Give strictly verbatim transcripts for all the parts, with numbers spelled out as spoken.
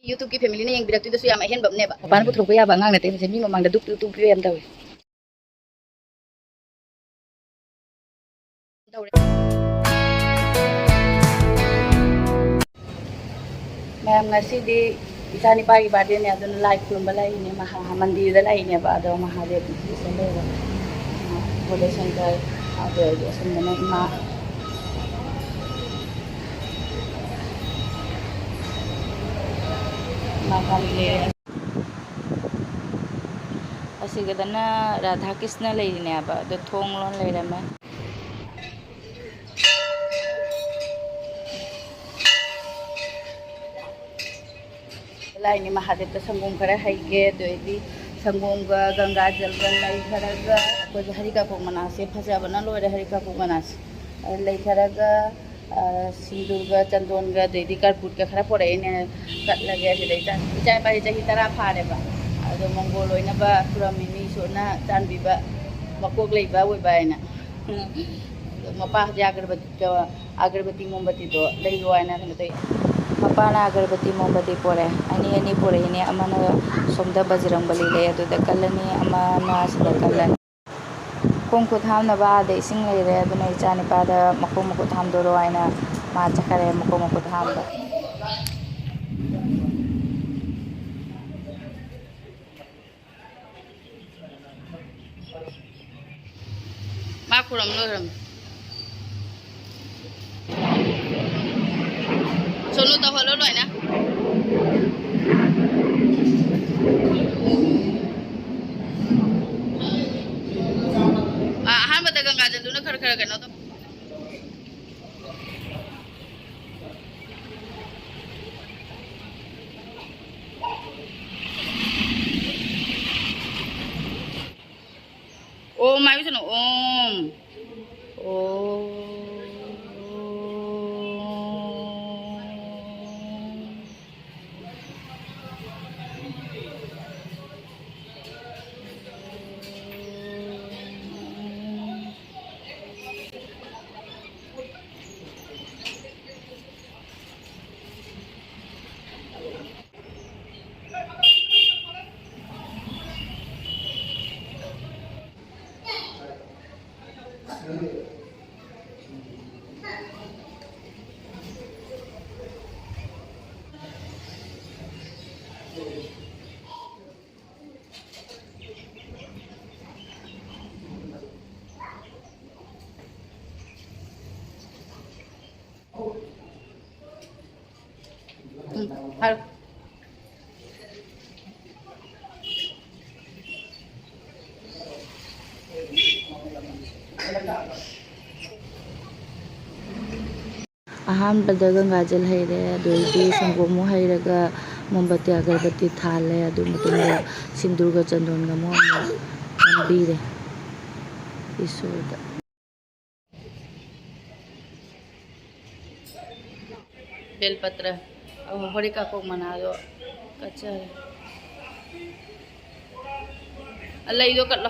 YouTubeꯀꯤ familyꯅ ꯌꯦꯡꯕꯤꯔꯛꯇꯣꯏꯗꯨꯁꯨ ꯌꯥꯝ ꯑꯍꯦꯟꯕ ꯑꯃꯅꯦꯕ꯫ ꯃꯄꯥꯟ ꯄꯨꯊꯣꯛꯄ ꯌꯥꯕ ꯑꯉꯥꯡ ꯅꯠꯇꯦ, ꯃꯁꯤ ꯃꯤ ꯃꯃꯥꯡꯗ ꯗꯨꯞ ꯗꯨꯞ ꯗꯨꯞ ꯌꯥꯝ ꯇꯧꯋꯦ꯫ ꯇꯧꯔꯦ꯫ ꯃꯌꯥꯝ, ꯉꯁꯤꯗꯤ ꯏꯆꯥ ꯅꯤꯄꯥꯒꯤ birthdayꯅꯦ, ꯑꯗꯨꯅ ꯂꯥꯏ ꯈꯨꯔꯨꯝꯕ ꯂꯥꯛꯏꯅꯦ꯫ ꯃꯍꯥ-, ꯃꯟꯗꯤꯔꯗ ꯂꯥꯛꯏꯅꯦꯕ, ꯑꯗꯣ ꯃꯍꯥꯗꯦꯕ ꯆꯠꯂꯦꯕ꯫ ꯚꯣꯂꯦ ꯁꯪꯀꯔ, ꯑꯗꯨ ꯑꯣꯏꯔꯗꯤ ꯑꯁꯣꯝꯗꯅ ꯏꯃꯥ, ꯏꯃꯥ ꯀꯥꯂꯤ ꯂꯩꯔꯦ꯫ ꯑꯁꯤꯒꯗꯅ ꯔꯥꯙꯥ ꯀ꯭ꯔꯤꯁꯅ ꯂꯩꯔꯤꯅꯦꯕ, ꯑꯗꯣ ꯊꯣꯡ ꯂꯣꯟ ꯂꯩꯔꯝꯃꯦ꯫ ꯂꯥꯏꯅꯤ ꯃꯍꯥꯗꯦꯕꯇ ꯁꯪꯒꯣꯝ ꯈꯔ ꯍꯩꯒꯦ, ꯑꯗꯨꯗꯩꯗꯤ ꯁꯪꯒꯣꯝꯒ ꯒꯪꯒꯥ ꯖꯜꯒ ꯂꯩ ꯈꯔꯒ, ꯑꯩꯈꯣꯏꯒꯤ ꯍꯔꯤꯀꯥꯄꯨ ꯃꯅꯥꯁꯦ ꯐꯖꯕꯅ ꯂꯣꯏꯔꯦ, ꯍꯔꯤꯀꯥꯄꯨ ꯃꯅꯥꯁꯦ꯫ ꯑꯗꯨ ꯂꯩ ꯈꯔꯒ, ꯑ, ꯁꯤꯡꯗꯨꯔꯒ, ꯆꯟꯗꯣꯟꯒ, ꯑꯗꯩꯗꯤ ꯀꯔꯄꯨꯔꯒ ꯈꯔ ꯄꯣꯔꯛꯏꯅꯦ, ꯀꯠꯂꯒꯦ꯫ ꯁꯤꯗꯩꯗ ꯏꯆꯥ ꯅꯨꯄꯥꯁꯦ ꯆꯍꯤ ꯇꯔꯥ ꯐꯥꯔꯦꯕ, ꯑꯗꯣ ꯃꯣꯡꯒꯣꯜ ꯑꯣꯏꯅꯕ ꯈꯨꯔꯝꯃꯤꯅꯤ, ꯏꯁꯣꯔꯅ ꯆꯥꯟꯕꯤꯕ, ꯃꯀꯣꯛ ꯂꯩꯕ ꯑꯣꯏꯕ ꯍꯥꯏꯅ꯫ ꯑꯗꯣ ꯃꯄꯥ ꯍꯧꯖꯤꯛ ꯑꯒꯔꯕꯠꯇꯤ, ꯑꯒꯔꯕꯠꯇꯤ ꯃꯣꯝꯕꯠꯇꯤꯗꯣ ꯂꯩꯔꯣ ꯍꯥꯏꯅ ꯀꯩꯅꯣ ꯇꯧꯏ꯫ ꯃꯄꯥꯅ ꯑꯒꯔꯕꯠꯇꯤ ꯃꯣꯝꯕꯠꯇꯤ ꯄꯣꯔꯛꯑꯦ, ꯑꯅꯤ ꯑꯅꯤ ꯄꯣꯔꯛꯏꯅꯦ, ꯑꯃꯅ ꯁꯣꯝꯗ ꯕꯖꯔꯪꯕꯂꯤ ꯂꯩ, ꯑꯗꯨꯗ ꯀꯜꯂꯅꯤ, ꯑꯃꯅ ꯁꯤꯗ ꯀꯜꯂꯅꯤ꯫ ꯈꯣꯡ ꯈꯨꯠ ꯍꯥꯝꯅꯕ ꯑꯥꯗ ꯏꯁꯤꯡ ꯂꯩꯔꯦ, ꯑꯗꯨꯅ ꯏꯆꯥ ꯅꯤꯄꯥꯗ ꯃꯈꯣꯡ ꯃꯈꯨꯠ ꯍꯥꯝꯗꯣꯔꯣ ꯍꯥꯏꯅ ꯃꯥ ꯆꯠꯈꯔꯦ ꯃꯈꯣꯡ ꯃꯈꯨꯠ ꯍꯥꯝꯕ꯫ ꯃꯥ ꯈꯨꯔꯝ ꯂꯣꯏꯈ꯭ꯔꯕꯅꯤ꯫ ꯁꯣꯅꯨ, ꯇꯧꯍꯜꯂꯣ ꯂꯣꯏꯅ꯫ ꯑꯥ, ꯑꯍꯥꯟꯕꯗ ꯒꯪꯒꯥꯖꯜꯗꯨꯅ ꯈꯔ ꯈꯔ ꯀꯩꯅꯣ ꯇꯧ꯫ ॐ आयुषनो ॐ। ॐ। ꯎꯝ, ꯍꯥꯏꯔꯣ꯫ ꯑꯍꯥꯟꯕꯗ ꯒꯪꯒꯥꯖꯜ ꯍꯩꯔꯦ, ꯑꯗꯩꯗꯤ ꯁꯪꯒꯣꯝ ꯑꯃꯨꯛ ꯍꯩꯔꯒ ꯃꯣꯝꯕꯇꯤ ꯑꯒꯔꯕꯇꯤ ꯊꯥꯜꯂꯦ꯫ ꯑꯗꯨ ꯃꯇꯨꯡꯗ ꯁꯤꯟꯗꯨꯔꯒ ꯆꯟꯗꯣꯟꯒ ꯑꯃꯨꯛ ꯑꯃꯨꯛ ꯅꯝꯕꯤꯔꯦ ꯏꯁꯣꯔꯗ꯫ ꯕꯦꯜꯄꯇ꯭ꯔ, ꯑꯣ, ꯍꯣꯔꯤꯀꯥꯀꯣꯛ ꯃꯅꯥꯗꯣ ꯀꯠꯆꯔꯦ꯫ ꯑ, ꯂꯩꯗꯣ ꯀꯠꯂꯣ꯫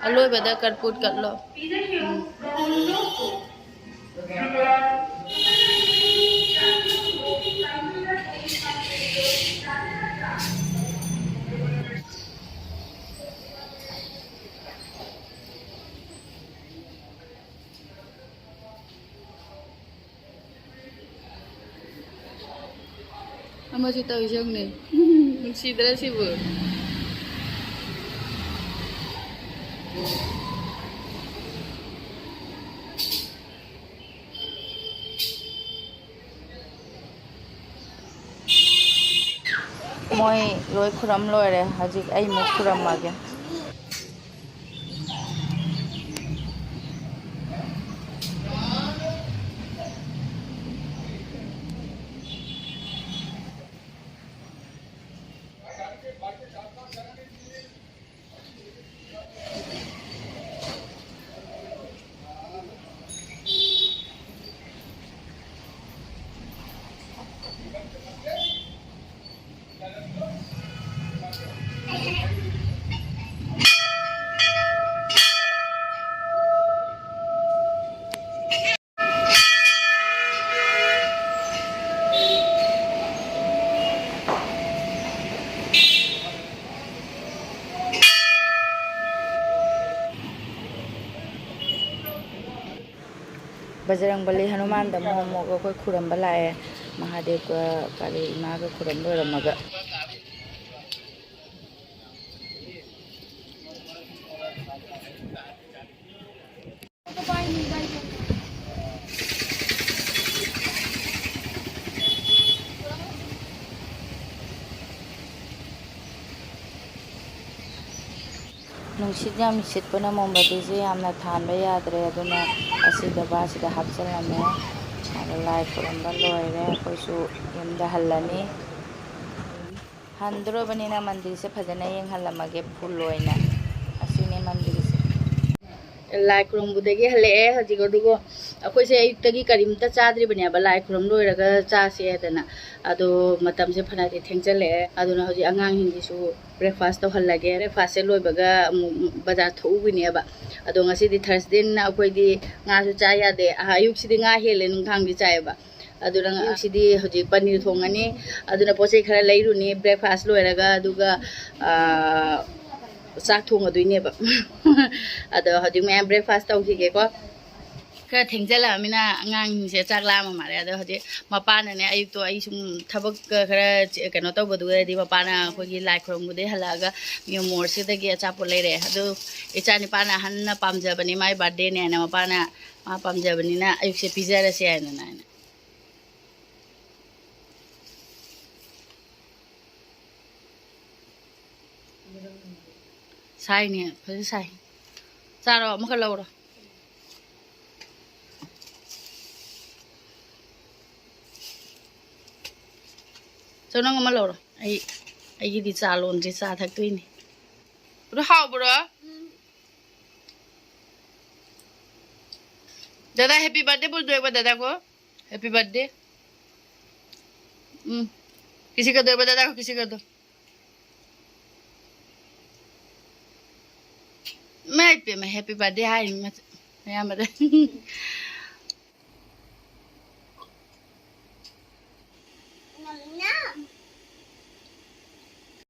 ꯑꯂꯣꯏꯕꯗ ꯀꯔꯄꯨꯔ ꯀꯠꯂꯣ꯫ ꯑꯃꯁꯨ ꯇꯧꯔꯤꯁꯦ ꯌꯦꯡꯉꯨꯅꯦ꯫ ꯅꯨꯡꯁꯤꯗ꯭ꯔꯥ ꯁꯤꯕꯨ? ꯃꯣꯏ ꯂꯣꯏ ꯈꯨꯔꯝ ꯂꯣꯏꯔꯦ꯫ ꯍꯧꯖꯤꯛ ꯑꯩ ꯑꯃꯨꯛ ꯈꯨꯔꯝꯃꯒꯦ꯫ ꯕꯖꯔꯪꯕꯂꯤ ꯍꯅꯨꯃꯥꯟꯗ ꯑꯃꯨꯛ ꯑꯃꯨꯛ ꯑꯩꯈꯣꯏ ꯈꯨꯔꯝꯕ ꯂꯥꯛꯑꯦ꯫ ꯃꯍꯥꯗꯦꯕꯒ ꯀꯥꯂꯤ ꯏꯃꯥꯒ ꯈꯨꯔꯝꯕ ꯂꯣꯏꯔꯝꯃꯒ꯫ ꯅꯨꯡꯁꯤꯠ ꯌꯥꯝ ꯁꯤꯠꯄꯅ ꯃꯣꯝꯕꯇꯤꯁꯦ ꯌꯥꯝꯅ ꯊꯥꯟꯕ ꯌꯥꯗ꯭ꯔꯦ, ꯑꯗꯨꯅ ꯑꯁꯤ ꯗꯕꯥꯁꯤꯗ ꯍꯥꯞꯆꯤꯜꯂꯝꯃꯦ꯫ ꯑꯗꯣ ꯂꯥꯏ ꯈꯨꯔꯨꯝꯕ ꯂꯣꯏꯔꯦ, ꯑꯩꯈꯣꯏꯁꯨ ꯌꯨꯝꯗ ꯍꯜꯂꯅꯤ꯫ ꯍꯟꯗꯣꯔꯕꯅꯤꯅ ꯃꯟꯗꯤꯔꯁꯦ ꯐꯖꯅ ꯌꯦꯡꯍꯜꯂꯝꯃꯒꯦ full ꯑꯣꯏꯅ꯫ ꯑꯁꯤꯅꯦ ꯃꯟꯗꯤꯔꯁꯦ꯫ ꯂꯥꯏ ꯈꯨꯔꯨꯝꯕꯗꯒꯤ ꯍꯜꯂꯛꯑꯦ ꯍꯧꯖꯤꯛ, ꯑꯗꯨꯒ ꯑꯩꯈꯣꯏꯁꯦ ꯑꯌꯨꯛꯇꯒꯤ ꯀꯔꯤꯝꯇ ꯆꯥꯗ꯭ꯔꯤꯕꯅꯦꯕ, ꯂꯥꯏ ꯈꯨꯔꯨꯝ ꯂꯣꯏꯔꯒ ꯆꯥꯁꯦ ꯍꯥꯏꯗꯅ꯫ ꯑꯗꯣ ꯃꯇꯝꯁꯦ ꯐꯅꯗꯤ ꯊꯦꯡꯖꯜꯂꯛꯑꯦ, ꯑꯗꯨꯅ ꯍꯧꯖꯤꯛ ꯑꯉꯥꯡꯁꯤꯡꯒꯤꯁꯨ breakfast ꯇꯧꯍꯜꯂꯒꯦ꯫ Breakfast ꯁꯦ ꯂꯣꯏꯕꯒ ꯑꯃꯨꯛ ꯕꯖꯥꯔ ꯊꯣꯛꯎꯕꯅꯦꯕ꯫ ꯑꯗꯣ ꯉꯁꯤꯗꯤ Thursday ꯅꯤꯅ ꯑꯩꯈꯣꯏꯗꯤ ꯉꯥꯁꯨ ꯆꯥ ꯌꯥꯗꯦ꯫ ꯑꯍ-, ꯑꯌꯨꯛꯁꯤꯗꯤ ꯉꯥ ꯍꯦꯜꯂꯦ, ꯅꯨꯡꯗꯥꯡꯗꯤ ꯆꯥꯏꯌꯦꯕ꯫ ꯑꯗꯨꯅ ꯉꯁꯤꯗꯤ ꯍꯧꯖꯤꯛ ꯄꯅꯤꯔ ꯊꯣꯡꯉꯅꯤ꯫ ꯑꯗꯨꯅ ꯄꯣꯠ ꯆꯩ ꯈꯔ ꯂꯩꯔꯨꯅꯤ breakfast ꯂꯣꯏꯔꯒ, ꯑꯗꯨꯒ, ꯑꯥ, ꯆꯥꯛ ꯊꯣꯡꯉꯗꯣꯏꯅꯦꯕ꯫ ꯑꯗꯣ ꯍꯧꯖꯤꯛ ꯃꯌꯥꯝ breakfast ꯇꯧꯈꯤꯒꯦꯀꯣ꯫ ꯈꯔ ꯊꯦꯡꯖꯜꯂꯛꯑꯃꯤꯅ ꯑꯉꯥꯡꯁꯤꯡꯁꯦ ꯆꯥꯛ ꯂꯥꯝꯃ ꯃꯥꯜꯂꯦ꯫ ꯑꯗꯣ ꯍꯧꯖꯤꯛ ꯃꯄꯥꯅꯅꯦ, ꯑꯌꯨꯛꯇꯣ ꯑꯩ ꯁꯨꯝ ꯊꯕꯛ ꯈꯔ ꯆ-, ꯀꯩꯅꯣ ꯇꯧꯕꯗꯨꯒꯗꯤ ꯃꯄꯥꯅ ꯑꯩꯈꯣꯏꯒꯤ ꯂꯥꯏ ꯈꯨꯔꯨꯝꯕꯗꯩ ꯍꯜꯂꯛꯑꯒ ꯃꯤꯌꯣ ꯃꯣꯔꯁꯤꯗꯒꯤ ꯑꯆꯥꯄꯣꯠ ꯂꯩꯔꯛꯑꯦ꯫ ꯑꯗꯨ ꯏꯆꯥ ꯅꯤꯄꯥꯅ, ꯑꯍꯟꯅ ꯄꯥꯝꯖꯕꯅꯤ, ꯃꯥꯏ birthday ꯅꯦꯅ ꯃꯄꯥꯅ, ꯃꯥ ꯄꯥꯝꯖꯕꯅꯤꯅ ꯑꯌꯨꯛꯁꯦ ꯄꯤꯖꯔꯁꯦ ꯍꯥꯏꯗꯅ ꯑꯩꯅ꯫ ꯁꯥꯏꯅꯦ, ꯐꯖꯅ ꯁꯥꯏ꯫ ꯆꯥꯔꯣ, ꯑꯃꯈꯛ ꯂꯧꯔꯣ꯫ ꯆꯧ ꯅꯪ ꯑꯃ ꯂꯧꯔꯣ꯫ ꯑꯩ, ꯑꯩꯒꯤꯗꯤ ꯆꯥ ꯂꯣꯟꯗ꯭ꯔꯤ, ꯆꯥ ꯊꯛꯇꯣꯏꯅꯤ꯫ ꯑꯗꯨ ꯍꯥꯎꯕ꯭ꯔꯣ? ꯗꯥꯗꯥ, happy birthday ꯕꯨꯜ ꯗꯣꯏꯕ ꯗꯥꯗꯥ ꯀꯣ? Happy birthday. ꯎꯝ꯫ ꯀꯤꯁꯤ ꯀꯗꯣꯏꯕ ꯗꯥꯗꯥ ꯀꯣ, ꯀꯤꯁꯤ ꯀꯗꯣ꯫ ꯏꯃꯥꯏ ꯄꯦꯝꯃ, happy birthday ꯍꯥꯏꯔꯤ ꯃꯌꯥꯝꯕꯗ꯫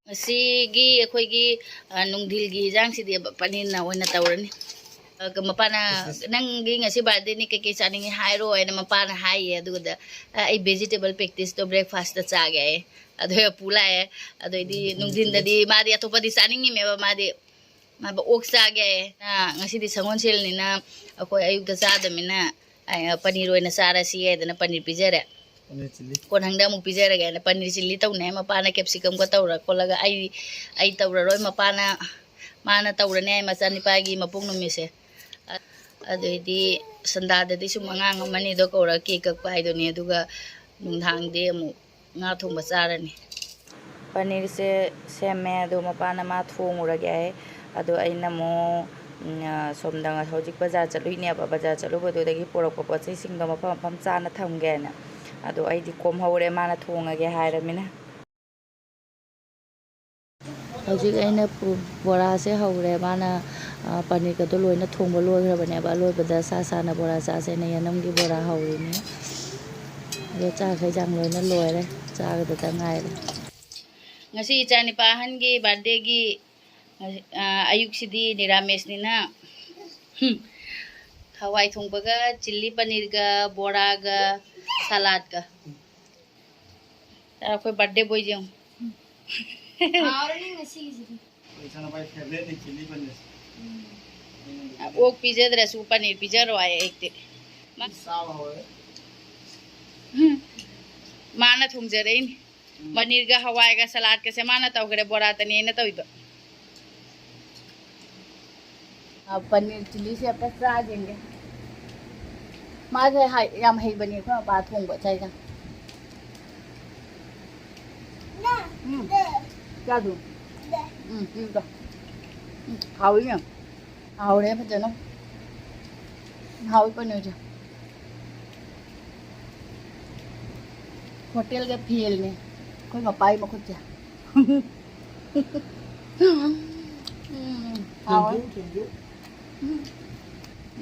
ꯉꯁꯤꯒꯤ ꯑꯩꯈꯣꯏꯒꯤ, ꯑ, ꯅꯨꯡꯊꯤꯜꯒꯤ ꯏꯟꯖꯥꯡꯁꯤꯗꯤ ꯄꯅꯤꯔꯅ ꯑꯣꯏꯅ ꯇꯧꯔꯅꯤ꯫ ꯑ, ꯃꯄꯥꯅ, "ꯅꯪꯒꯤ ꯉꯁꯤ ꯕꯥꯔꯗꯦꯅꯤ, ꯀꯩꯀꯩ ꯆꯥꯅꯤꯡꯉꯤ ꯍꯥꯏꯔꯣ" ꯍꯥꯏꯅ ꯃꯄꯥꯅ ꯍꯥꯏꯌꯦ꯫ ꯑꯗꯨꯒꯗ, "ꯑ, ꯑꯩ ꯚꯦꯖꯤꯇꯦꯕꯜ ꯄꯦꯇꯤꯁꯇꯣ ꯕ꯭ꯔꯦꯛꯐꯥꯁꯇ ꯆꯥꯒꯦ" ꯍꯥꯏꯌꯦ꯫ ꯑꯗꯨ ꯄꯨ ꯂꯥꯛꯑꯦ꯫ ꯑꯗꯩꯗꯤ ꯅꯨꯡꯊꯤꯟꯗꯗꯤ ꯃꯥꯗꯤ ꯑꯇꯣꯞꯄꯗꯤ ꯆꯥꯅꯤꯡꯉꯤꯃꯦꯕ꯫ ꯃꯥꯗꯤ, ꯃꯥ "ꯑꯣꯛ ꯆꯥꯒꯦ ꯍꯥꯏꯌꯦ꯫ ꯑ, ꯉꯁꯤꯗꯤ ꯁꯒꯣꯜꯁꯦꯜꯅꯤꯅ ꯑꯩꯈꯣꯏ ꯑꯌꯨꯛꯇ ꯆꯥꯗꯕꯅꯤꯅ, ꯑ, ꯄꯅꯤꯔ ꯑꯣꯏꯅ ꯆꯥꯔꯁꯤ" ꯍꯥꯏꯗꯅ ꯄꯅꯤꯔ ꯄꯤꯖꯔꯦ꯫ ꯄꯅꯤꯔ ꯆꯤꯜꯂꯤ꯫ "ꯀꯣꯟꯍꯪꯗ ꯑꯃꯨꯛ ꯄꯤꯖꯔꯒꯦ" ꯍꯥꯏꯅ ꯄꯅꯤꯔ ꯆꯤꯜꯂꯤ ꯇꯧꯅꯤ ꯍꯥꯏ꯫ ꯃꯄꯥꯅ ꯀꯦꯞꯁꯤꯀꯝꯒ ꯇꯧꯔ ꯈꯣꯠꯂꯒ, "ꯑꯩ, ꯑꯩ ꯇꯧꯔꯔꯣꯏ", ꯃꯄꯥꯅ, ꯃꯥꯅ ꯇꯧꯔꯅꯤ ꯍꯥꯏ, ꯃꯆꯥꯅꯤꯄꯥꯒꯤ ꯃꯄꯣꯛ ꯅꯨꯃꯤꯠꯁꯦ꯫ ꯑ-, ꯑꯗꯩꯗꯤ ꯁꯟꯗꯥꯗꯗꯤ ꯁꯨꯝ ꯑꯉꯥꯡ ꯑꯃꯅꯤꯗꯣ ꯀꯧꯔꯒ ꯀꯦꯛ ꯀꯛꯄ ꯍꯥꯏꯗꯨꯅꯤ꯫ ꯑꯗꯨꯒ ꯅꯨꯡꯗꯥꯡꯗꯤ ꯑꯃꯨꯛ ꯉꯥ ꯊꯣꯡꯕ ꯆꯥꯔꯅꯤ꯫ ꯄꯅꯤꯔꯁꯦ ꯁꯦꯝꯃꯦ, ꯑꯗꯣ ꯃꯄꯥꯅ ꯃꯥ ꯊꯣꯡꯉꯨꯔꯒꯦ ꯍꯥꯏ꯫ ꯑꯗꯣ ꯑꯩꯅ ꯑꯃꯨꯛ, ꯎꯝ, ꯑ, ꯁꯣꯝꯗ ꯉ-, ꯍꯧꯖꯤꯛ ꯕꯖꯥꯔ ꯆꯠꯂꯨꯏꯅꯦꯕ, ꯕꯖꯥꯔ ꯆꯠꯂꯨꯕꯗꯨꯗꯒꯤ ꯄꯨꯔꯛꯄ ꯄꯣꯠ ꯆꯩꯁꯤꯡꯗꯣ ꯃꯐꯝ ꯃꯐꯝ ꯆꯥꯅ ꯊꯝꯒꯦꯅ꯫ ꯑꯗꯣ ꯑꯩꯗꯤ ꯀꯣꯝꯍꯧꯔꯦ, ꯃꯥꯅ ꯊꯣꯡꯉꯒꯦ ꯍꯥꯏꯔꯃꯤꯅ꯫ ꯍꯧꯖꯤꯛ ꯑꯩꯅ ꯄꯨ-, ꯕꯣꯔꯥꯁꯦ ꯍꯧꯔꯦ꯫ ꯃꯥꯅ, ꯑ, ꯄꯅꯤꯔꯒꯗꯣ ꯂꯣꯏꯅ ꯊꯣꯡꯕ ꯂꯣꯏꯈ꯭ꯔꯕꯅꯦꯕ꯫ ꯑꯂꯣꯏꯕꯗ ꯁꯥ ꯁꯥꯅ ꯕꯣꯔꯥ ꯆꯥꯁꯦꯅ ꯌꯦꯅꯝꯒꯤ ꯕꯣꯔꯥ ꯍꯧꯔꯤꯅꯤ꯫ ꯑꯗꯣ ꯆꯥꯛ ꯍꯦꯟꯖꯥꯡ ꯂꯣꯏꯅ ꯂꯣꯏꯔꯦ, ꯆꯥꯒꯗꯇ ꯉꯥꯏꯔꯦ꯫ ꯉꯁꯤ ꯏꯆꯥꯅꯤꯄꯥ ꯑꯍꯟꯒꯤ ꯕꯥꯔꯗꯦꯒꯤ, ꯑ, ꯑꯌꯨꯛꯁꯤꯗꯤ ꯅꯤꯔꯥꯃꯦꯁꯅꯤꯅ, ꯍꯨꯝ, ꯍꯋꯥꯏ ꯊꯣꯡꯕꯒ, ꯆꯤꯜꯂꯤ ꯄꯅꯤꯔꯒ, ꯕꯣꯔꯥꯒ, ꯁꯂꯥꯗꯀ꯫ ꯇꯥꯔ ꯑꯩꯈꯣꯏ ꯕꯥꯔꯗꯦ ꯕꯣꯏꯁꯦ ꯌꯦꯡꯉꯨ꯫ ꯍꯥꯎꯔꯅꯤ ꯉꯁꯤꯒꯤꯁꯤꯗꯤ꯫ ꯏꯆꯥꯅꯨꯄꯥꯒꯤ ꯐꯦꯚꯔꯦꯠꯅꯤ ꯆꯤꯜꯂꯤ ꯄꯅꯤꯔꯁꯦ꯫ ꯑꯣꯛ ꯄꯤꯖꯗ꯭ꯔꯁꯨ ꯄꯅꯤꯔ ꯄꯤꯖꯔꯣ ꯍꯥꯏ ꯑꯌꯨꯛꯇꯤ꯫ ꯆꯥꯕ ꯍꯧꯔꯦ꯫ ꯃꯥꯅ ꯊꯣꯡꯖꯔꯛꯏꯅꯤ꯫ ꯄꯅꯤꯔꯒ ꯍꯋꯥꯏꯒ ꯁꯂꯥꯗꯀꯁꯦ ꯃꯥꯅ ꯇꯧꯈ꯭ꯔꯦ, ꯕꯣꯔꯥꯇꯅꯤ ꯑꯩꯅ ꯇꯧꯏꯕ꯫ ꯑ, ꯄꯅꯤꯔ ꯆꯤꯜꯂꯤꯁꯦ ꯑꯝꯇ ꯆꯥꯒꯦ꯫ ꯃꯥꯁꯦ ꯍꯥꯏ-, ꯌꯥꯝ ꯍꯩꯕꯅꯤ ꯑꯩꯈꯣꯏ ꯃꯄꯥ ꯊꯣꯡꯕ ꯆꯥꯛ ꯏꯟꯁꯥꯡ꯫ ꯎꯝ꯫ ꯆꯥꯗꯨ꯫ ꯎꯝ, ꯄꯤꯌꯨꯗ꯫ ꯎꯝ, ꯍꯥꯎꯋꯤꯅꯦ꯫ ꯍꯥꯎꯔꯦ ꯐꯖꯅ꯫ ꯍꯥꯎꯋꯤ ꯄꯅꯤꯔꯁꯦ꯫ ꯍꯣꯇꯦꯜꯒ ꯐꯦꯜꯅꯦ ꯑꯩꯈꯣꯏ ꯃꯄꯥꯒꯤ ꯃꯈꯨꯠꯁꯦ꯫ ꯎꯝ, ꯍꯥꯎꯋꯦ꯫ Thank you, thank you. ꯎꯝ꯫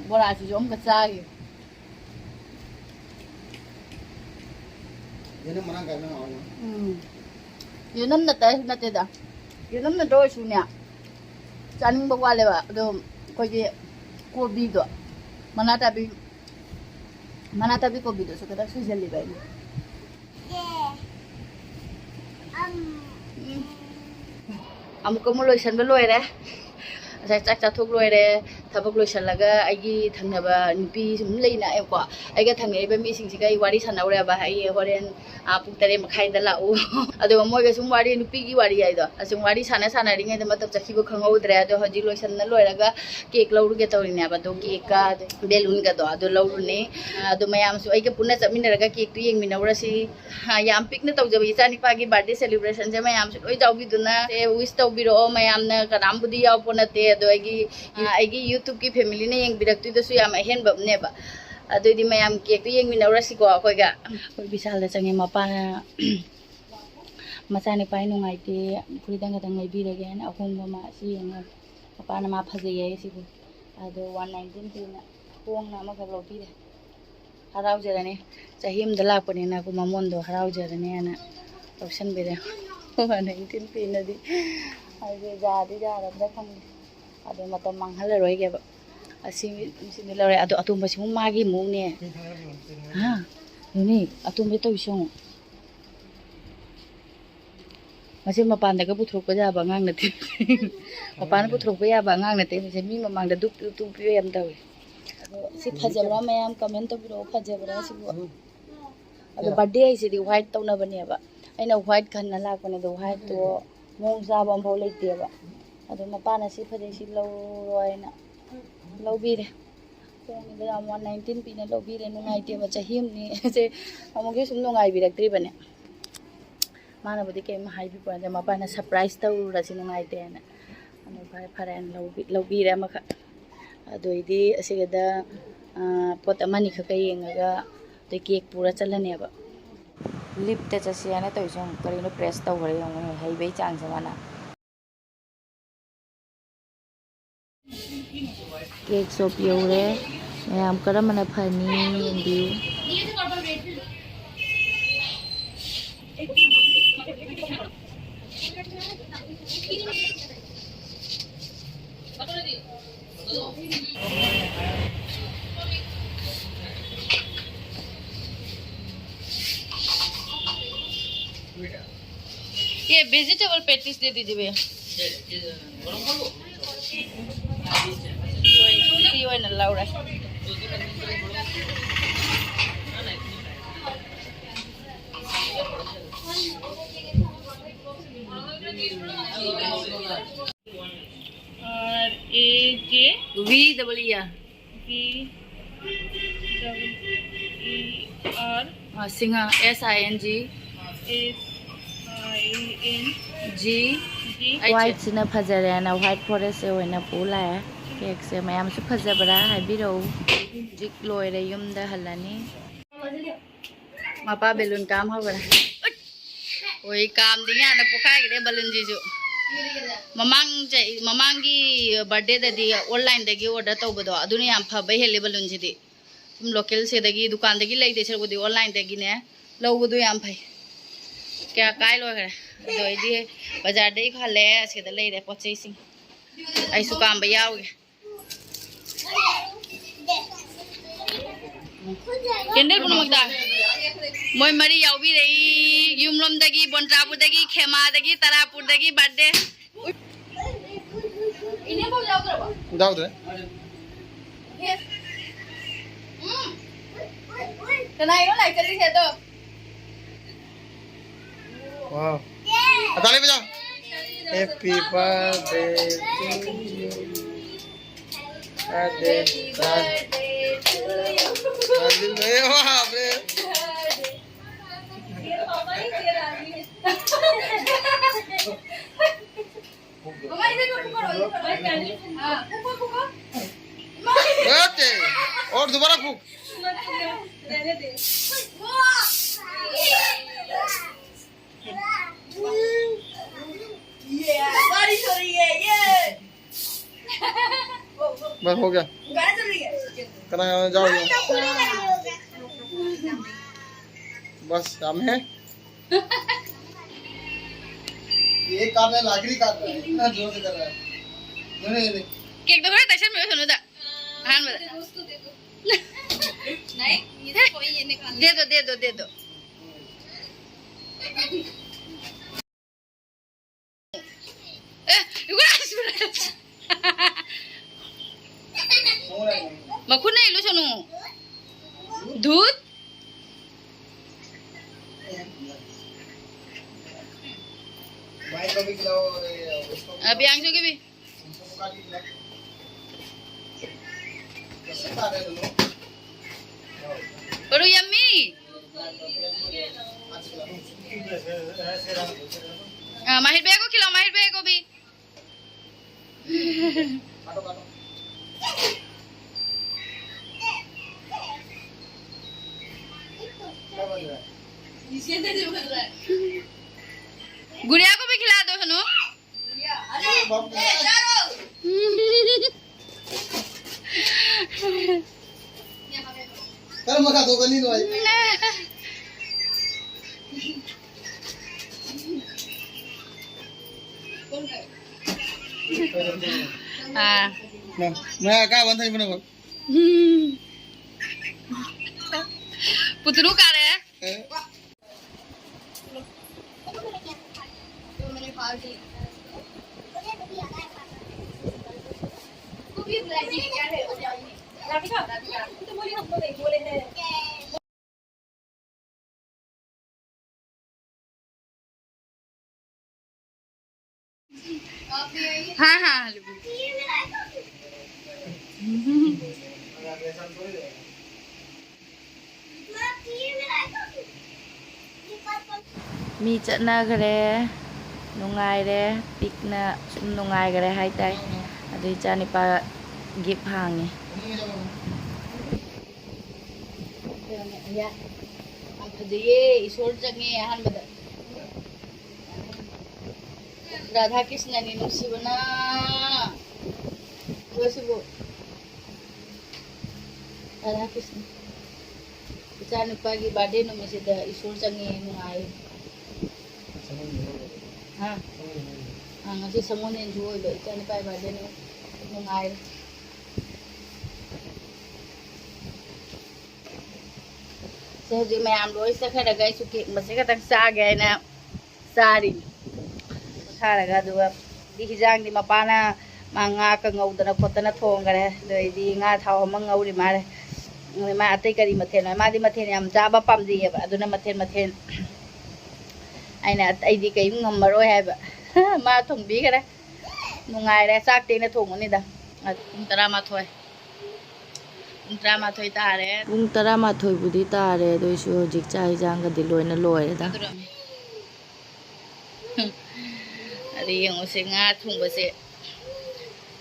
ꯕꯣꯔꯥꯁꯤꯁꯨ ꯑꯃꯨꯛꯀ ꯆꯥꯒꯦ꯫ ꯌꯦꯅꯝ ꯃꯔꯥꯡ ꯀꯥꯏꯕꯅ ꯍꯥꯎꯋꯦ꯫ ꯎꯝ꯫ ꯌꯦꯅꯝ ꯅꯠꯇꯦ, ꯅꯠꯇꯦꯗ꯫ ꯌꯦꯅꯝ ꯅꯠꯇ ꯑꯣꯏꯔꯁꯨꯅꯦ, ꯆꯥꯅꯤꯡꯕ ꯋꯥꯠꯂꯦꯕ꯫ ꯑꯗꯣ ꯑꯩꯈꯣꯏꯒꯤ ꯀꯣꯕꯤꯗꯣ, ꯃꯅꯥ ꯇꯥꯕꯤ, ꯃꯅꯥ ꯇꯥꯕꯤ ꯀꯣꯕꯤꯗꯨꯁꯨ ꯈꯤꯇꯪ ꯁꯣꯏꯖꯜꯂꯤꯕ ꯑꯩꯅ꯫ ꯎꯝ꯫ ꯑꯃꯨꯛꯀ ꯑꯃꯨꯛ ꯂꯣꯏꯁꯟꯕ ꯂꯣꯏꯔꯦ꯫ ꯉꯁꯥꯏ ꯆꯥꯛ ꯆꯥꯊꯣꯛ ꯂꯣꯏꯔꯦ꯫ ꯊꯕꯛ ꯂꯣꯏꯁꯜꯂꯒ ꯑꯩꯒꯤ ꯊꯪꯅꯕ ꯅꯨꯄꯤ ꯁꯨꯝ ꯂꯩꯅ ꯑꯩꯀꯣ, ꯑꯩꯒ ꯊꯪꯅꯔꯤꯕ ꯃꯤꯁꯤꯡꯁꯤꯒ ꯑꯩ ꯋꯥꯔꯤ ꯁꯥꯟꯅꯧꯔꯦꯕ꯫ ꯑꯩ ꯍꯣꯔꯦꯟ, ꯑꯥ, ꯄꯨꯡ ꯇꯔꯦꯠ ꯃꯈꯥꯏꯗ ꯂꯥꯛꯎ꯫ ꯑꯗꯨꯒ ꯃꯣꯏꯒ ꯁꯨꯝ ꯋꯥꯔꯤ, ꯅꯨꯄꯤꯒꯤ ꯋꯥꯔꯤ ꯍꯥꯏꯗꯣ, ꯑꯁꯨꯝ ꯋꯥꯔꯤ ꯁꯥꯟꯅ ꯁꯥꯟꯅꯔꯤꯉꯩꯗ ꯃꯇꯝ ꯆꯠꯈꯤꯕ ꯈꯪꯍꯧꯗ꯭ꯔꯦ꯫ ꯑꯗꯣ ꯍꯧꯖꯤꯛ ꯂꯣꯏꯁꯟꯅ ꯂꯣꯏꯔꯒ ꯀꯦꯛ ꯂꯧꯔꯨꯒꯦ ꯇꯧꯔꯤꯅꯦꯕ꯫ ꯑꯗꯣ ꯀꯦꯛꯀ ꯕꯦꯂꯨꯟꯒꯗꯣ ꯑꯗꯣ ꯂꯧꯔꯨꯅꯤ꯫ ꯑꯗꯣ ꯃꯌꯥꯝꯁꯨ ꯑꯩꯒ ꯄꯨꯟꯅ ꯆꯠꯃꯤꯟꯅꯔꯒ ꯀꯦꯛꯇꯨ ꯌꯦꯡꯃꯤꯟꯅꯧꯔꯁꯤ꯫ ꯍꯥ, ꯌꯥꯝ ꯄꯤꯛꯅ ꯇꯧꯖꯕ ꯏꯆꯥꯅꯤꯄꯥꯒꯤ ꯕꯥꯔꯗꯦ ꯁꯦꯂꯦꯕ꯭ꯔꯦꯁꯟꯁꯦ ꯃꯌꯥꯝꯁꯨ ꯂꯣꯏ ꯌꯥꯎꯕꯤꯗꯨꯅ ꯋꯤꯁ ꯇꯧꯕꯤꯔꯛꯑꯣ꯫ ꯃꯌꯥꯝꯅ ꯀꯅꯥꯝꯕꯨꯗꯤ ꯌꯥꯎꯄꯣ ꯅꯠꯇꯦ, ꯑꯗꯣ ꯑꯩꯒꯤ, ꯑ, ꯑꯩꯒꯤ ꯌꯨꯇ꯭ꯌꯨꯕꯀꯤ ꯐꯦꯃꯤꯂꯤꯅ ꯌꯦꯡꯕꯤꯔꯛꯇꯣꯏꯗꯨꯁꯨ ꯌꯥꯝ ꯑꯍꯦꯟꯕ ꯑꯃꯅꯦꯕ꯫ ꯑꯗꯨꯑꯣꯏꯗꯤ ꯃꯌꯥꯝ ꯀꯦꯛꯇꯨ ꯌꯦꯡꯃꯤꯟꯅꯧꯔꯁꯤꯀꯣ ꯑꯩꯈꯣꯏꯒ꯫ ꯑꯩꯈꯣꯏ ꯕꯤꯁꯥꯜꯗ ꯆꯪꯉꯦ꯫ ꯃꯄꯥꯅ ꯃꯆꯥꯅꯤꯄꯥ ꯅꯨꯡꯉꯥꯏꯇꯦ, ꯐꯨꯔꯤꯠ ꯑꯃꯈꯛꯇꯪ ꯂꯩꯕꯤꯔꯒꯦ ꯍꯥꯏꯅ ꯑꯍꯣꯡꯕ ꯑꯃ ꯁꯤ ꯌꯦꯡꯉꯣ꯫ ꯃꯄꯥꯅ ꯃꯥ ꯐꯖꯩ ꯍꯥꯏ ꯁꯤꯕꯨ꯫ ꯑꯗꯣ ꯋꯥꯟ ꯅꯥꯏꯟꯇꯤꯟ ꯄꯤꯅ ꯍꯣꯡꯅ ꯑꯃꯈꯛ ꯂꯧꯕꯤꯔꯦ꯫ ꯍꯔꯥꯎꯖꯔꯅꯤ꯫ ꯆꯍꯤ ꯑꯃꯗ ꯂꯥꯛꯄꯅꯤꯅ ꯑꯩꯈꯣꯏ ꯃꯃꯣꯟꯗꯣ ꯍꯔꯥꯎꯖꯔꯅꯤꯅ ꯂꯧꯁꯟꯕꯤꯔꯦ꯫ One nineteen ꯄꯤꯅꯗꯤ꯫ ꯑꯩꯁꯦ ꯌꯥꯗꯤ ꯌꯥꯔꯕ꯭ꯔꯥ ꯈꯪꯗꯦ꯫ ꯑꯗꯣ ꯃꯇꯝ ꯃꯥꯡꯍꯜꯂꯔꯣꯏꯒꯦꯕ꯫ ꯑꯁꯤ, ꯁꯤꯗꯤ ꯂꯧꯔꯦ꯫ ꯑꯗꯣ ꯑꯇꯣꯝꯕꯁꯤꯃꯨꯛ ꯃꯥꯒꯤ ꯑꯃꯨꯛꯅꯦ꯫ ꯍꯥ? ꯌꯦꯡꯉꯨꯅꯦ, ꯑꯇꯣꯝꯕ ꯇꯧꯔꯤꯁꯦ ꯌꯦꯡꯉꯨ꯫ ꯃꯁꯤ ꯃꯄꯥꯟꯗꯒ ꯄꯨꯊꯣꯔꯛꯄ ꯌꯥꯕ ꯑꯉꯥꯡ ꯅꯠꯇꯦ꯫ ꯃꯄꯥꯟꯗ ꯄꯨꯊꯣꯔꯛꯄ ꯌꯥꯕ ꯑꯉꯥꯡ ꯅꯠꯇꯦ꯫ ꯃꯁꯦ ꯃꯤ ꯃꯃꯥꯡꯗ ꯗꯨꯞ ꯗꯨꯞ ꯗꯨꯞ ꯄꯤꯕ ꯌꯥꯝ ꯇꯧꯋꯦ꯫ ꯑꯗꯣ ꯁꯤ ꯐꯖꯕ꯭ꯔꯥ ꯃꯌꯥꯝ ꯀꯃꯦꯟ ꯇꯧꯕꯤꯔꯛꯑꯣ, ꯐꯖꯕ꯭ꯔꯥ ꯁꯤꯕꯨ? ꯑꯗꯣ ꯕꯥꯔꯗꯦ ꯍꯥꯏꯁꯤꯗꯤ ꯋꯥꯏꯠ ꯇꯧꯅꯕꯅꯦꯕ꯫ ꯑꯩꯅ ꯋꯥꯏꯠ ꯈꯟꯅ ꯂꯥꯛꯄꯅꯦ, ꯑꯗꯣ ꯋꯥꯏꯠꯇꯣ ꯃꯑꯣꯡ ꯆꯥꯕ ꯑꯃꯐꯥꯎ ꯂꯩꯇꯦꯕ꯫ ꯑꯗꯣ ꯃꯄꯥꯅ ꯁꯤ ꯐꯖꯩ, ꯁꯤ ꯂꯧꯔꯣ ꯍꯥꯏꯅ ꯂꯧꯕꯤꯔꯦ꯫ ꯍꯣꯡꯉꯤꯗ ꯌꯥꯝ, ꯋꯥꯟ ꯅꯥꯏꯟꯇꯤꯟ ꯄꯤꯅ ꯂꯧꯕꯤꯔꯦ꯫ ꯅꯨꯡꯉꯥꯏꯇꯦꯕ, ꯆꯍꯤ ꯑꯃꯅꯤ꯫ ꯁꯦ ꯑꯃꯨꯛꯁꯨ ꯁꯨꯝ ꯅꯨꯡꯉꯥꯏꯕꯤꯔꯛꯇ꯭ꯔꯤꯕꯅꯦ꯫ ꯃꯥꯅꯕꯨꯗꯤ ꯀꯩꯝ ꯍꯥꯏꯕꯤꯕ ꯅꯠꯇꯦ, ꯃꯄꯥꯅ ꯁꯔꯄ꯭ꯔꯥꯏꯁ ꯇꯧꯔꯨꯔꯁꯤ ꯅꯨꯡꯉꯥꯏꯇꯦꯅ꯫ ꯑꯗꯣ ꯐꯔꯦ ꯐꯔꯦꯅ ꯂꯧꯕꯤ-, ꯂꯧꯕꯤꯔꯦ ꯑꯃꯈꯛ꯫ ꯑꯗꯨꯏꯗꯤ ꯑꯁꯤꯒꯗ, ꯑꯥ, ꯄꯣꯠ ꯑꯃꯅꯤꯈꯛꯀ ꯌꯦꯡꯉꯒ ꯑꯗꯩ ꯀꯦꯛ ꯄꯨꯔ ꯆꯠꯂꯅꯦꯕ꯫ ꯂꯤꯞꯇ ꯆꯠꯁꯦ ꯍꯥꯏꯅ ꯇꯧꯔꯤꯁꯦ ꯌꯦꯡꯉꯨ, ꯀꯔꯤꯅꯣ ꯄ꯭ꯔꯦꯁ ꯇꯧꯈ꯭ꯔꯦ ꯌꯦꯡꯉꯨꯅꯦ, ꯍꯩꯕꯩ ꯆꯥꯡꯁꯦ ꯃꯥꯅ꯫ ꯀꯦꯛ ꯁꯣꯞ ꯌꯧꯔꯦ꯫ ꯃꯌꯥꯝ ꯀꯔꯝꯕꯅ ꯐꯅꯤ ꯌꯦꯡꯕꯤꯌꯨ꯫ Vegetable patties दे दीजिए भैया। सी ꯑꯣꯏꯅ ꯂꯧꯔꯦ꯫ V double E R। V double E R। हाँ, Singh. S I N G। S I N G। G H। White ꯁꯤꯅ ꯐꯖꯔꯦꯅ white forest ꯑꯣꯏꯅ ꯄꯨ ꯂꯥꯛꯑꯦ꯫ Cake ꯁꯦ ꯃꯌꯥꯝꯁꯨ ꯐꯖꯕ꯭ꯔꯥ ꯍꯥꯏꯕꯤꯔꯛꯎ꯫ ꯍꯧꯖꯤꯛ ꯂꯣꯏꯔꯦ, ꯌꯨꯝꯗ ꯍꯜꯂꯅꯤ꯫ ꯃꯄꯥ balloon ꯀꯥꯝ ꯍꯧꯈ꯭ꯔꯦ꯫ ꯍꯣꯏ, ꯀꯥꯝꯗꯤ ꯌꯥꯅ ꯄꯣꯛꯈꯥꯏꯈ꯭ꯔꯦ balloon ꯁꯤꯁꯨ꯫ ꯃꯃꯥꯡ ꯆꯍꯤ, ꯃꯃꯥꯡꯒꯤ birthday ꯗꯗꯤ online ꯗꯒꯤ order ꯇꯧꯕꯗꯣ, ꯑꯗꯨꯅ ꯌꯥꯝ ꯐꯕ ꯍꯦꯜꯂꯦ balloon ꯁꯤꯗꯤ꯫ ꯁꯨꯝ local ꯁꯤꯗꯒꯤ, ꯗꯨꯀꯥꯟꯗꯒꯤ ꯂꯩꯗꯣꯏ ꯁꯔꯨꯛꯄꯨꯗꯤ online ꯗꯒꯤꯅꯦ ꯂꯧꯕꯗꯣ ꯌꯥꯝ ꯐꯩ꯫ ꯀꯌꯥ ꯀꯥꯏ ꯂꯣꯏꯈ꯭ꯔꯦ꯫ ꯑꯗꯣ ꯑꯩꯗꯤ ꯕꯖꯥꯔꯗꯒꯤ ꯍꯜꯂꯛꯑꯦ, ꯑꯁꯤꯗ ꯂꯩꯔꯦ ꯄꯣꯠ ꯆꯩꯁꯤꯡ꯫ ꯑꯩꯁꯨ ꯀꯥꯝꯕ ꯌꯥꯎꯒꯦ꯫ Candle ꯄꯨꯝꯅꯃꯛꯇ ꯃꯣꯏ ꯃꯔꯤ ꯌꯥꯎꯕꯤꯔꯛꯏ꯫ ꯌꯨꯝꯂꯣꯝꯗꯒꯤ, ꯕꯣꯟꯇ꯭ꯔꯥꯄꯨꯔꯗꯒꯤ, ꯈꯦꯃꯥꯗꯒꯤ, ꯇꯔꯥꯄꯨꯔꯗꯒꯤ birthday꯫ ꯌꯥꯎꯗ꯭ꯔꯦ꯫ ꯀꯅꯥꯏꯅꯣ ꯂꯥꯏ ꯆꯠꯂꯤꯁꯦ ꯑꯗꯣ? Wow. ताली बजाओ। Happy birthday to you। Happy birthday to you। अरे बाप रे। ओके, और दोबारा फूक। बारिश हो रही है, ये। बस हो गया। गाना चल रही है। गाना गाना जाओ, जाओ। बस, हम हैं। ये काट रहा है, लाकड़ी काट रहा है, इतना जोर से कर रहा है। नहीं, नहीं, नहीं। Cake तो थोड़ा दर्शन में सुनो था। हाँ, बोला। नहीं, ये तो कोई ये निकाल दे दो, दे दो, दे दो। ꯃꯈꯨꯠꯅ ꯏꯜꯂꯨꯁꯅꯨ꯫ ꯙꯨꯠ꯫ ꯑ, ꯕꯤꯌꯥꯡꯁꯨꯒꯤ B. Baru yummy. Ah, mahir bego kilo, mahir bego bi. गुड़िया को भी खिला दो हनु। कर मखा दो गली नो आई। हाँ। मैं, मैं क्या बंद है बना बोल। पुतलू का रे। हैं? हाँ, हाँ, हाँ। ꯃꯤ ꯆꯠꯅꯈ꯭ꯔꯦ, ꯅꯨꯡꯉꯥꯏꯔꯦ, ꯄꯤꯛꯅ ꯁꯨꯝ ꯅꯨꯡꯉꯥꯏꯈ꯭ꯔꯦ ꯍꯥꯏꯇꯥꯏ꯫ ꯑꯗꯨ ꯏꯆꯥꯅꯤꯄꯥ ꯒꯤꯐ ꯍꯥꯡꯉꯤ꯫ ꯌꯥꯝ ꯐꯖꯩꯌꯦ, ꯏꯁꯣꯔ ꯆꯪꯉꯦ ꯑꯍꯥꯟꯕꯗ꯫ ꯔꯥꯙꯥ ꯀ꯭ꯔꯤꯁꯅꯅꯤ ꯅꯨꯡꯁꯤꯕꯅ꯫ ꯂꯣꯏꯁꯤꯕꯨ꯫ ꯔꯥꯙꯥ ꯀ꯭ꯔꯤꯁꯅ꯫ ꯏꯆꯥ ꯅꯨꯄꯥꯒꯤ ꯕꯥꯔꯗꯦ ꯅꯨꯃꯤꯠꯁꯤꯗ ꯏꯁꯣꯔ ꯆꯪꯉꯦ, ꯅꯨꯡꯉꯥꯏ꯫ ꯍꯥ? ꯑꯥ, ꯉꯁꯤ ꯁꯒꯣꯜꯁꯦꯟꯁꯨ ꯑꯣꯏꯕ, ꯏꯆꯥ ꯅꯨꯄꯥꯒꯤ ꯕꯥꯔꯗꯦ ꯅꯨꯃꯤꯠ꯫ ꯅꯨꯡꯉꯥꯏ꯫ ꯁꯦ, ꯍꯧꯖꯤꯛ ꯃꯌꯥꯝ ꯂꯣꯏ ꯆꯠꯈ꯭ꯔꯒ ꯑꯩꯁꯨ ꯀꯦꯛ ꯃꯆꯦꯠ ꯈꯛꯇꯪ ꯆꯥꯒꯦ ꯍꯥꯏꯅ ꯆꯥꯔꯤ꯫ ꯄꯣꯊꯥꯔꯒ ꯑꯗꯨꯒ ꯗꯤ ꯍꯤꯟꯖꯥꯡꯗꯤ ꯃꯄꯥꯅ ꯃꯥ ꯉꯥ ꯀ ꯉꯧꯗꯅ ꯈꯣꯠꯇꯅ ꯊꯣꯡꯈꯔꯦ꯫ ꯑꯗꯩꯗꯤ ꯉꯥ ꯊꯥꯎ ꯑꯃ ꯉꯧꯔꯤ ꯃꯥꯜꯂꯦ꯫ ꯃꯥ ꯑꯇꯩ ꯀꯔꯤ ꯃꯊꯦꯜꯅꯣ? ꯃꯥꯗꯤ ꯃꯊꯦꯜ ꯌꯥꯝ ꯆꯥꯕ ꯄꯥꯝꯖꯩꯌꯦꯕ꯫ ꯑꯗꯨꯅ ꯃꯊꯦꯜ ꯃꯊꯦꯜ ꯑꯩꯅ, "ꯑꯩꯗꯤ ꯀꯔꯤꯝ ꯉꯝꯃꯔꯣꯏ" ꯍꯥꯏꯕ꯫ ꯃꯥ ꯊꯣꯡꯕꯤꯈꯔꯦ꯫ ꯅꯨꯡꯉꯥꯏꯔꯦ꯫ ꯆꯥꯛꯇꯤ ꯑꯩꯅ ꯊꯣꯡꯉꯅꯤꯗ꯫ ꯄꯨꯡ ꯇꯔꯥꯃꯥꯊꯣꯏ꯫ ꯄꯨꯡ ꯇꯔꯥꯃꯥꯊꯣꯏ ꯇꯥꯔꯦ꯫ ꯄꯨꯡ ꯇꯔꯥꯃꯥꯊꯣꯏꯕꯨꯗꯤ ꯇꯥꯔꯦ, ꯑꯗꯨ ꯑꯣꯏꯁꯨ ꯍꯧꯖꯤꯛ ꯆꯥꯛ ꯍꯤꯟꯖꯥꯡꯒꯗꯤ ꯂꯣꯏꯅ ꯂꯣꯏꯔꯦꯗ꯫ ꯑꯗꯨꯔꯝꯃꯤ꯫ ꯑꯗ ꯌꯦꯡꯉꯨꯁꯦ, ꯉꯥ ꯊꯣꯡꯕꯁꯦ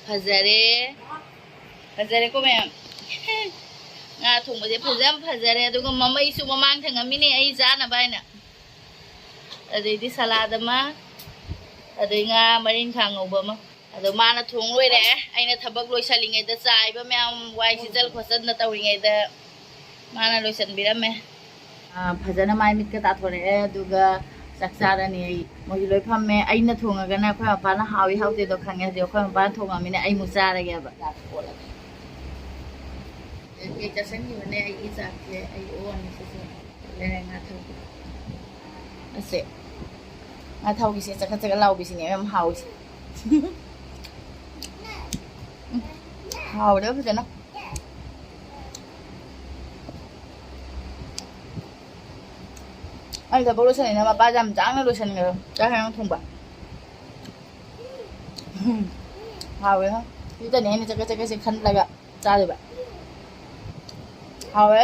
ꯐꯖꯔꯦ꯫ ꯐꯖꯔꯦꯀꯣ ꯃꯌꯥꯝ? ꯉꯥ ꯊꯣꯡꯕꯁꯦ ꯐꯖ ꯌꯥꯝ ꯐꯖꯔꯦ꯫ ꯑꯗꯨꯒ ꯃꯃꯩꯁꯨ ꯃꯃꯥꯡ ꯊꯪꯉꯝꯃꯤꯅꯦ ꯑꯩ ꯆꯥꯅꯕ ꯍꯥꯏꯅ꯫ ꯑꯗꯩꯗꯤ ꯁꯂꯥꯗ ꯑꯃ, ꯑꯗꯩ ꯉꯥ ꯃꯔꯤꯟꯈꯥ ꯉꯧꯕ ꯑꯃ꯫ ꯑꯗꯣ ꯃꯥꯅ ꯊꯣꯡ ꯂꯣꯏꯔꯦ꯫ ꯑꯩꯅ ꯊꯕꯛ ꯂꯣꯏꯁꯜꯂꯤꯉꯩꯗ, ꯆꯥꯏꯕ ꯃꯌꯥꯝ, ꯋꯥꯏ ꯁꯤꯠꯆꯟ ꯈꯣꯠꯆꯟꯅ ꯇꯧꯔꯤꯉꯩꯗ ꯃꯥꯅ ꯂꯣꯏꯁꯟꯕꯤꯔꯝꯃꯦ꯫ ꯑꯥ, ꯐꯖꯅ ꯃꯥꯏ ꯃꯤꯠꯀ ꯇꯥꯊꯣꯔꯛꯑꯦ, ꯑꯗꯨꯒ ꯆꯥꯛ ꯆꯥꯔꯅꯤ꯫ ꯑꯩ, ꯃꯣꯏꯁꯨ ꯂꯣꯏ ꯐꯝꯃꯦ꯫ ꯑꯩꯅ ꯊꯣꯡꯉꯒꯅ ꯑꯩꯈꯣꯏ ꯃꯄꯥꯅ ꯍꯥꯎꯏ ꯍꯥꯎꯇꯦꯗꯣ ꯈꯪꯉꯦ꯫ ꯍꯧꯖꯤꯛ ꯑꯩꯈꯣꯏ ꯃꯄꯥꯅ ꯊꯣꯡꯉꯝꯃꯤꯅ ꯑꯩ ꯑꯃꯨꯛ ꯆꯥꯔꯒꯦꯕ꯫ ꯆꯥꯛ ꯀꯣꯠꯂꯒꯦ꯫ ꯀꯩ ꯆꯥꯁꯟꯈꯤꯕꯅꯦ ꯑꯩꯒꯤ ꯆꯥꯛꯁꯦ? ꯑꯩ ꯑꯣꯛꯑꯅꯤ ꯁꯤꯁꯦ꯫ ꯂꯩꯔꯦ ꯉꯥ ꯊꯣꯡꯕ꯫ ꯑꯁꯦ꯫ ꯉꯥ ꯊꯥꯎꯒꯤꯁꯦ ꯆꯀꯠ ꯆꯀꯠ ꯂꯥꯎꯕꯤꯁꯤꯅꯦ ꯌꯥꯝ ꯍꯥꯎꯋꯤꯁꯦ꯫ ꯎꯝ꯫ ꯍꯥꯎꯔꯦ ꯐꯖꯅ꯫ ꯑꯩ ꯊꯕꯛ ꯂꯣꯏꯁꯟꯅꯤꯡꯉꯦ꯫ ꯃꯄꯥꯁꯦ ꯌꯥꯝ ꯆꯥꯡꯅ ꯂꯣꯏꯁꯟꯈ꯭ꯔꯦ ꯆꯥꯛ ꯍꯦꯟꯖꯥꯡ ꯊꯣꯡꯕ꯫ ꯎꯝ꯫ ꯍꯥꯎꯋꯦ꯫ ꯁꯤꯗꯅꯦ ꯑꯩꯅ ꯆꯀꯠ ꯆꯀꯠꯁꯦ ꯈꯟꯂꯒ ꯆꯥꯗꯣꯏꯕ꯫ ꯍꯥꯎꯋꯦ꯫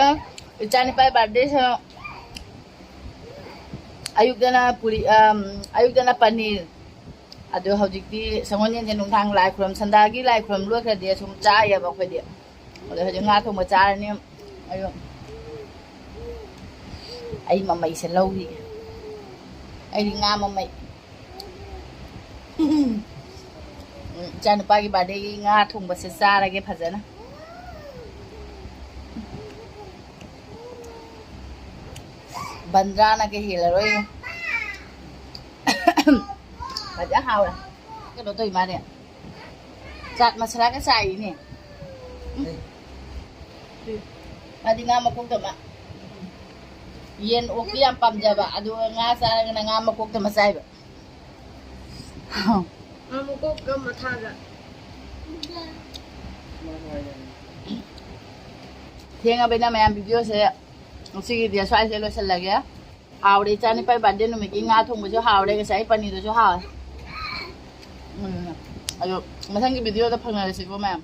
ꯏꯆꯥꯅꯤꯄꯥꯒꯤ birthday ꯁꯦ ꯑꯌꯨꯛꯇꯅ ꯄꯨꯔꯤ, ꯑꯝ, ꯑꯌꯨꯛꯇꯅ ꯄꯅꯤꯔ꯫ ꯑꯗꯣ ꯍꯧꯖꯤꯛꯇꯤ ꯁꯪꯒꯣꯜ ꯌꯦꯟꯁꯦ ꯅꯨꯡꯗꯥꯡ ꯂꯥꯏ ꯈꯨꯔꯨꯝ, ꯁꯟꯗꯥꯒꯤ ꯂꯥꯏ ꯈꯨꯔꯨꯝ ꯂꯣꯏꯈ꯭ꯔꯗꯤ ꯑꯁꯨꯝ ꯆꯥꯏꯌꯦꯕ ꯑꯩꯈꯣꯏꯗꯤ꯫ ꯑꯗꯣ ꯍꯧꯖꯤꯛ ꯉꯥ ꯊꯣꯡꯕ ꯆꯥꯔꯅꯤ꯫ ꯑꯌꯨꯛ ꯑꯩ ꯃꯃꯩꯁꯦ ꯂꯧꯔꯤ꯫ ꯑꯩꯗꯤ ꯉꯥ ꯃꯃꯩ꯫ ꯎꯝ, ꯏꯆꯥꯅꯨꯄꯥꯒꯤ birthdayꯒꯤ ꯉꯥ ꯊꯣꯡꯕꯁꯦ ꯆꯥꯔꯒꯦ ꯐꯖꯅ꯫ ꯕꯟꯗ꯭ꯔꯥꯅꯒ ꯍꯦꯜꯂꯔꯣꯏ꯫ ꯐꯖ ꯍꯥꯎꯔꯦ꯫ ꯀꯩꯅꯣ ꯇꯧꯏ ꯃꯥꯅꯦ꯫ ꯆꯥꯠ ꯃꯁꯥꯂꯥꯒ ꯆꯥꯏꯅꯦ꯫ ꯎꯝ꯫ ꯃꯥꯗꯤ ꯉꯥ ꯃꯀꯣꯛꯇ ꯃꯥ꯫ ꯌꯦꯟ ꯑꯣꯛꯇꯤ ꯌꯥꯝ ꯄꯥꯝꯖꯕ, ꯑꯗꯨꯒ ꯉꯥ ꯆꯥꯔꯒꯅ ꯉꯥ ꯃꯀꯣꯛꯇ ꯃꯆꯥꯏꯕ꯫ ꯃꯥ ꯃꯀꯣꯛꯀ ꯃꯊꯥꯒ꯫ ꯊꯦꯡꯉꯕꯅꯤꯅ ꯃꯌꯥꯝ, ꯚꯤꯗꯤꯑꯣꯁꯦ ꯉꯁꯤꯒꯤꯗꯤ ꯑꯁ꯭ꯋꯥꯏꯁꯦ ꯂꯣꯏꯁꯤꯜꯂꯒꯦ꯫ ꯍꯥꯎꯔꯦ, ꯏꯆꯥꯅꯨꯄꯥꯒꯤ ꯕꯥꯔꯗꯦ ꯅꯨꯃꯤꯠꯀꯤ ꯉꯥ ꯊꯣꯡꯕꯁꯨ ꯍꯥꯎꯔꯦ, ꯉꯁꯥꯏ ꯄꯅꯤꯔꯗꯨꯁꯨ ꯍꯥꯎꯔꯦ꯫ ꯎꯝ, ꯑꯗꯣ ꯃꯊꯪꯒꯤ ꯚꯤꯗꯤꯑꯣꯗ ꯐꯪꯅꯔꯁꯤꯀꯣ ꯃꯌꯥꯝ꯫